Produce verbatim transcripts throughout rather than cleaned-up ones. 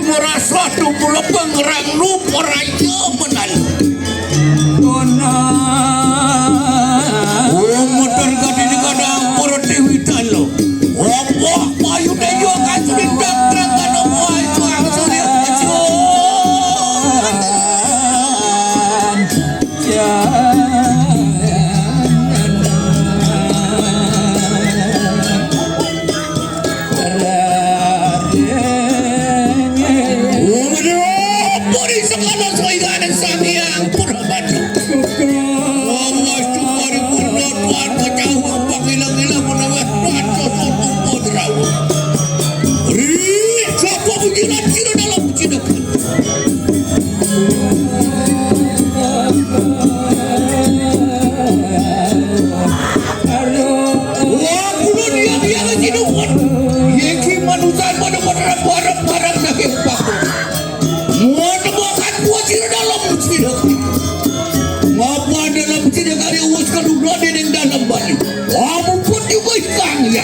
Rasa tumpul pengerang lupa raja menang. Oh, motor gadi di kadang pertiwi talo. Apa payu deyo kasuri dangdang kano muai tuang surya pejuang. Puri sekala soiganan Sang Hyang Purabandha. Awas tu pari pun tuan kacau apa gila-gila menengah tuan sosok tumpah derawa. Ri, siapa bunyilan kira dalam kecil. Wah, kulo dia-dia ngejidukan. Yeki manusia pada pada barang-barang daging paku. Muat makan buat sira dalam sira. Ngapa dalam sira kali uwas kalura dening dalam bali. Wah, mumpun juga ikang ya.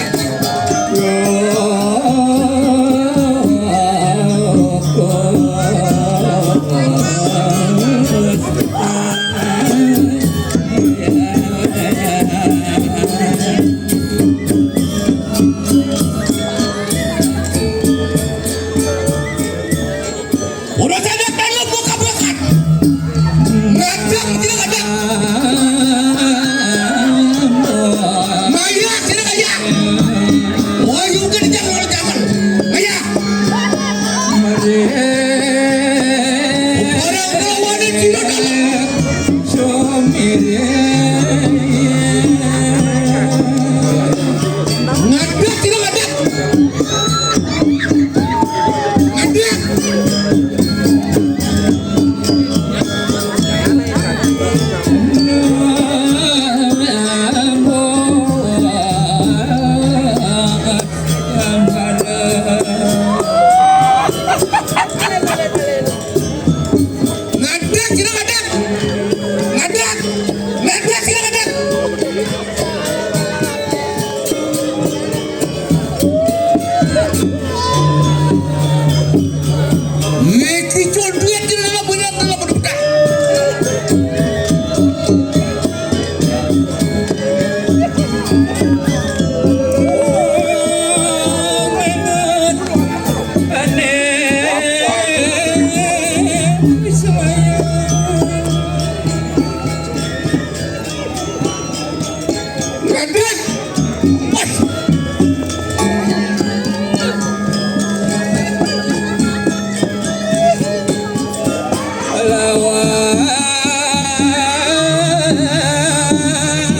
Udah sadar kan lu buka-buka. Ngadang tidak ada. Maya tidak ada. Wah, yuk kan jangan jangan. Maya. Orang lawan tidak ada. Ngadang tidak ada. Ngadeg, sira ngadeg. Ngadeg. Ngadeg, sira ngadeg. Niki condhuet jenengan bener telah berpecah. Raden. Wah. Lawan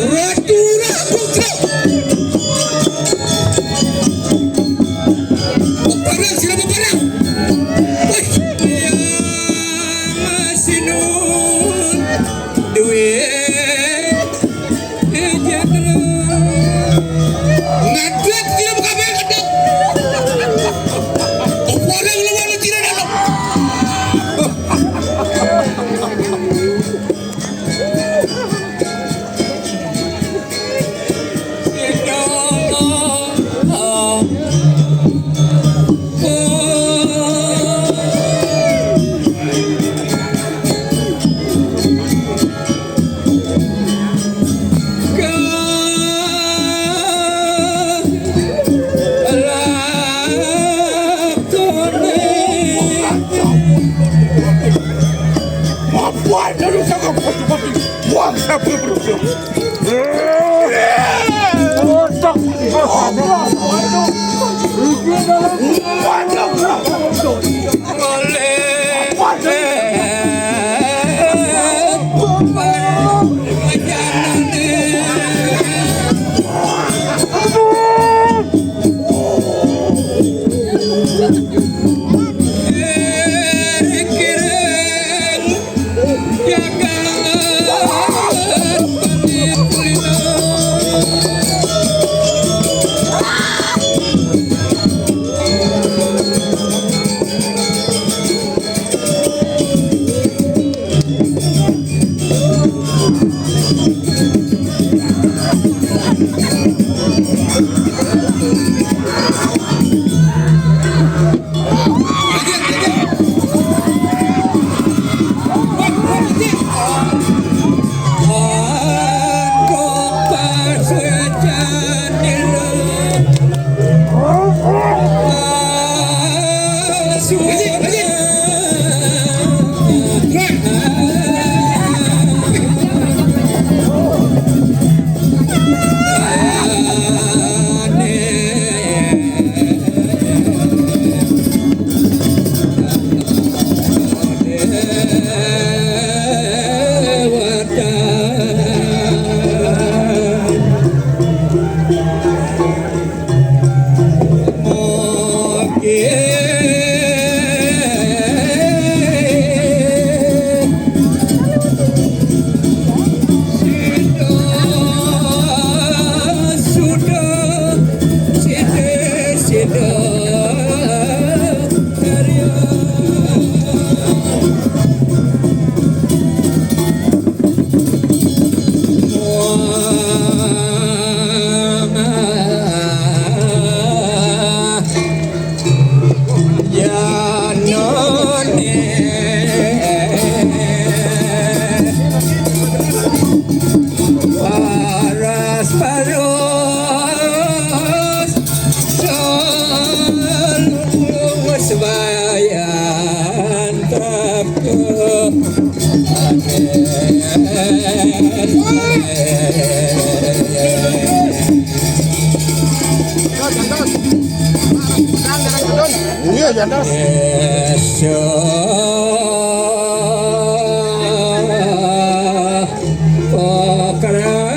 Ratu Raputra. Peparang, sira peparang. Wih. Yang masih nun duit. Ngadeg, sira kabeh ngadeg. Opo ora ngelawani sira dalam. Yan tepuk. Iya, jangan. Esok pokramane.